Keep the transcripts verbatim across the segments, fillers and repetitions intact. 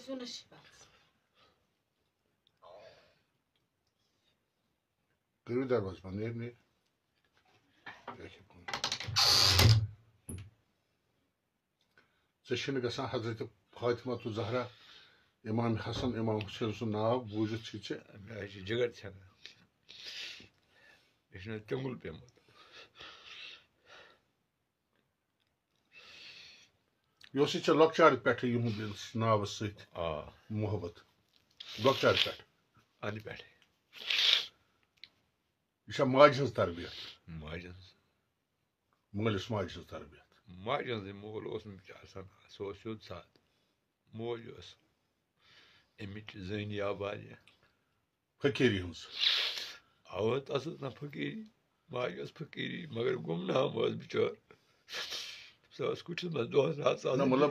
سیُنَس چھِ بَنان۔ کٔرِو دروازٕ بنٛد، نیر، نیر۔ ژےٚ چھِنہٕ گژھان حضرت فاطمہ تہٕ زہرا، امام حسن، امام حسین سُنٛد ناو بوٗزِتھ چھِ ژےٚ۔ مےٚ حظ چھِ جگر ژھٮ۪نان۔ مےٚ چھُنہٕ تیوٚنٛگُل پیوٚمُت۔ یہِ اوسُے ژےٚ لۄکچارٕ پٮ۪ٹھٕ یِہُنٛد ییٚمِس ناوَس سۭتۍ آ۔ محبت؟ لۄکچارٕ پٮ۪ٹھٕ؟ اَنہِ پٮ۪ٹھَے۔ یہِ چھا ماجہِ ہٕنٛز تربیت؟ ماجہِ ہٕنٛز۔ مٲلِس ماجہِ ہٕنٛز تربیت؟ ماجہِ ہٕنٛزٕے، مول اوس نہٕ بِچارٕ سَنان، سُہ اوس سیوٚد سادٕ۔ موج ٲس اَمِچ زٲنی آبادی۔ فقیٖری ہٕنٛز۔ اَوٕ تَس ٲس نہ فقیٖری، ماجہِ ٲس فقیٖری، مگر گُمنام ٲس بِچٲر۔ سۄ ٲس کُٹھِس منٛز دۄہَس راتَس نہ، آسان۔ مطلب،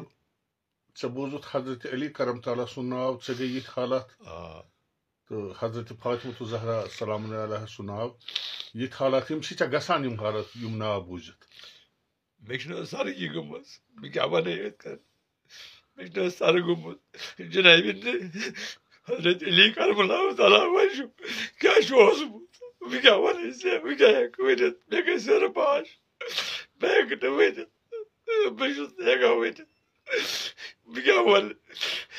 ژےٚ بوٗزُتھ حضرت علی کرم تعالیٰ سُنٛد ناو، ژےٚ گٔے یِتھۍ حالات۔ آ۔ تہٕ حضرت فاطمہ تہٕ زہرا سلام علیہا سُنٛد ناو، یِتھۍ حالات، یِم چھِ ژےٚ گژھان، یِم حالات، یِم ناو بوٗزِتھ؟ مےٚ چھُنہٕ سرٕے یہِ گٔمٕژ، بہٕ کیٛاہ وَنہٕ یِتھ کٔنۍ؟ مےٚ چھُنہٕ سرٕ گوٚمُت۔ جنابِ حضرت علی کرم اللہ تعالیٰ وجہہ کیٛاہ چھُ اوسمُت؟ بہٕ کیٛاہ وَنہٕ ژےٚ؟ بہٕ کیٛاہ ہٮ۪کہٕ ؤنِتھ؟ مےٚ گٔے سرٕ پاش۔ بہٕ ہٮ۪کہٕ نہٕ ؤنِتھ۔ بہٕ چھُس نہٕ ہٮ۪کان ؤنِتھ۔ بہٕ کیٛاہ وَنہٕ؟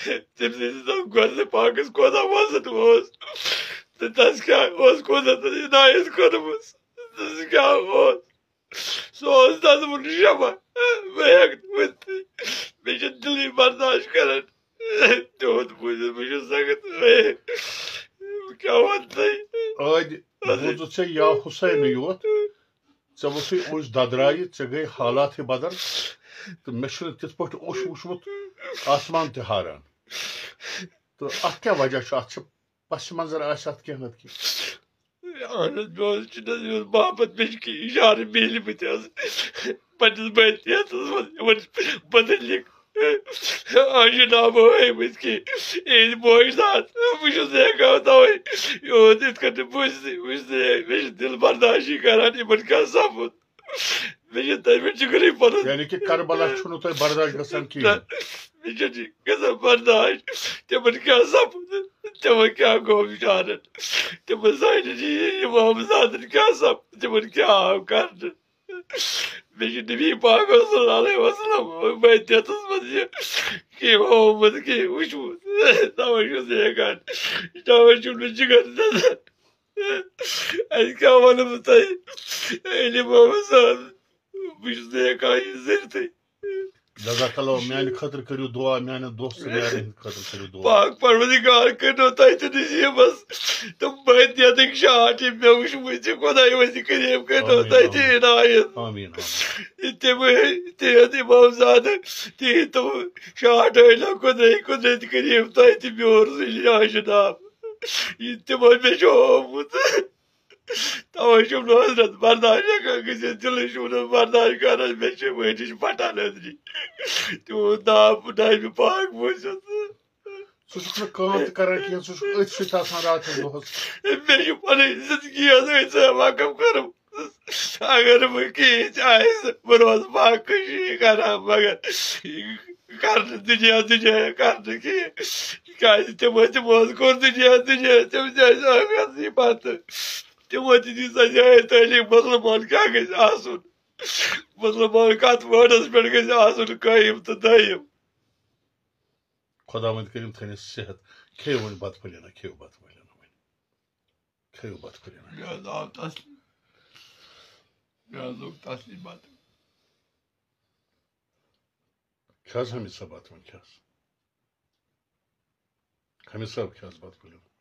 تٔمۍ سٕنٛدِ تَتھ گۄڈٕنِچ پاکَس کوتاہ وزن اوس۔ تہٕ تَس کیٛاہ اوس قۄدرتَن عنایت کٔرمٕژ۔ تَس کیٛاہ اوس۔ سُہ اوس تَس ووٚن شمع، بہٕ ہٮ۪کہٕ نہٕ ؤنِتھٕے۔ مےٚ چھُ دِلٕے برداشت کران۔ تِہُنٛد بوٗزِتھ بہٕ چھُس سخت۔ بہٕ کیٛاہ وَنہٕ تۄہہِ؟ ٲدۍ بوٗزُتھ ژےٚ یا حسینٕے یوت، ژےٚ ووٚتھُے اوٚش ددرایہِ، ژےٚ گٔے حالاتٕے بدل، تہٕ مےٚ چھُنہٕ تِتھ پٲٹھۍ اوٚش وُچھمُت، آسمان تہِ حٲران۔ تہٕ اَتھ کیٛاہ وجہ چھُ؟ اَتھ چھِ پس منظر آسہِ اَتھ کینٛہہ نتہٕ کینٛہہ۔ اہن حظ، مےٚ اوس چھُنہٕ حظ، یہِ اوس محبت، مےٚ چھِ کینٛہہ اِشارٕ میٖلمٕتۍ حظ پنٛنِس بٲتِیَس منٛز، یِمَن مُتعلِق آ، یہِ نامہٕ ہٲومٕتۍ کینٛہہ۔ اے موج داد، بہٕ چھُس نہٕ ہٮ۪کان تَوَے یوت یِتھ کٔنۍ بوٗزِتھٕے، وٕچھتھٕے، مےٚ چھِ دِل برداشی کران یِمَن کیٛاہ سَپُد۔ مےٚ چھِ تَمہِ جِگرٕے پَنُن۔ یعنی کہِ کربلا چھُنہٕ تۄہہِ برداش گژھان کِہیٖنۍ؟ نہ، مےٚ چھُنہٕ یہِ گژھان برداش۔ تِمَن کیٛاہ سَپُد؟ تِمَن کیٛاہ گوٚو بِچارَن؟ تِمَن سانٮ۪ن یہِ اِمام زادَن کیٛاہ سَپُد؟ تِمَن کیٛاہ آو کرنہٕ؟ مےٚ چھُ نبی پاک صلی اللہ علیہ وسلم بٲتِیَس منٛز یہِ کینٛہہ ہوومُت، کینٛہہ وٕچھمُت۔ تَوَے چھُس نہٕ ہٮ۪کان، تَوَے چھُم نہٕ جِگر دَزان۔ اَسہِ کیٛاہ وَنہٕ بہٕ تۄہہِ؟ ییٚلہِ محمد صٲب، بہٕ چھُس نہٕ ہٮ۪کان یہِ زٔنِتھٕے۔ جزاک اللہ، میٛانہِ خٲطرٕ کٔرِو دُعا، میٛانٮ۪ن دوستَن یارَن ہِنٛدِ خٲطرٕ کٔرِو دُعا۔ پاک پروردگار کٔرِنو تۄہہِ تہِ نصیٖبَس تِم بٲتِیَتٕکۍ شاٹ، یِم مےٚ وٕچھمٕتۍ چھِ۔ خۄداے وَسہِ کریم کٔرِنو آمین، تۄہہِ تہِ آمین۔ عنایت۔ آمین، آمین۔ تِمَے تِہِنٛد اِمام زادٕ، تِہِنٛدۍ تِم شاٹ ٲسۍ نہ قۄدرَے، قۄدرَتِ کریم تۄہہِ تہِ میون رسول جناب۔ یہِ تِمو مےٚ چھُ ہوومُت۔ تَوَے چھُم نہٕ حضرت برداش ہٮ۪کان گٔژھِتھ، دِلٕے چھُم نہٕ برداش کران، مےٚ چھِ مٲلِس پھٹان أنٛدری۔ تِہُنٛد ناو پھُٹرایہِ مےٚ پاک بوٗزِتھ۔ ژٕ چھُکھ نہٕ کٲم تہِ کران کینٛہہ، ژٕ چھُکھ أتھۍ سۭتۍ آسان راتَس دۄہَس۔ مےٚ چھِ پَنٕنۍ زِندگی حظ أتھۍ سۭتۍ وقف کٔرمٕژ۔ اگر بہٕ کِہیٖنۍ تہِ آیس، بہٕ روزٕ پاکٕے کران، مگر یہِ کرنہٕ دُنیا، دُنیا کرنہٕ کِہیٖنۍ۔ کیٛازِ تِمو، تِمو حظ کوٚر دُنیا، دُنیا، تِم تہِ ٲسۍ ٲخرتٕے پتہٕ۔ تِمو تہِ دِژ اَسہِ یِہوٚے تعلیٖم، مُسلمان کیٛاہ گژھِ آسُن؟ مُسلمان کَتھ وٲڈَس پٮ۪ٹھ گژھِ آسُن قٲیِم تہٕ دٲیِم؟ خۄداوند کٔرِنۍ تھٲینَس صحت۔ کھیٚیِو وۄنۍ بَتہٕ پھٔلۍ ہنا، کھیٚیِو بَتہٕ پھٔلۍ ہنا وۄنۍ۔ کھیٚیِو بَتہٕ پھٔلۍ ہنا۔ مےٚ حظ آو تَسلی۔ مےٚ حظ لوٚگ تَسلی بَتہٕ۔ کھےٚ حظ حمید صٲب بَتہٕ وۄنۍ، کھےٚ حظ۔ حمید صٲب، کھےٚ حظ بَتہٕ پھٔلۍ ہنا۔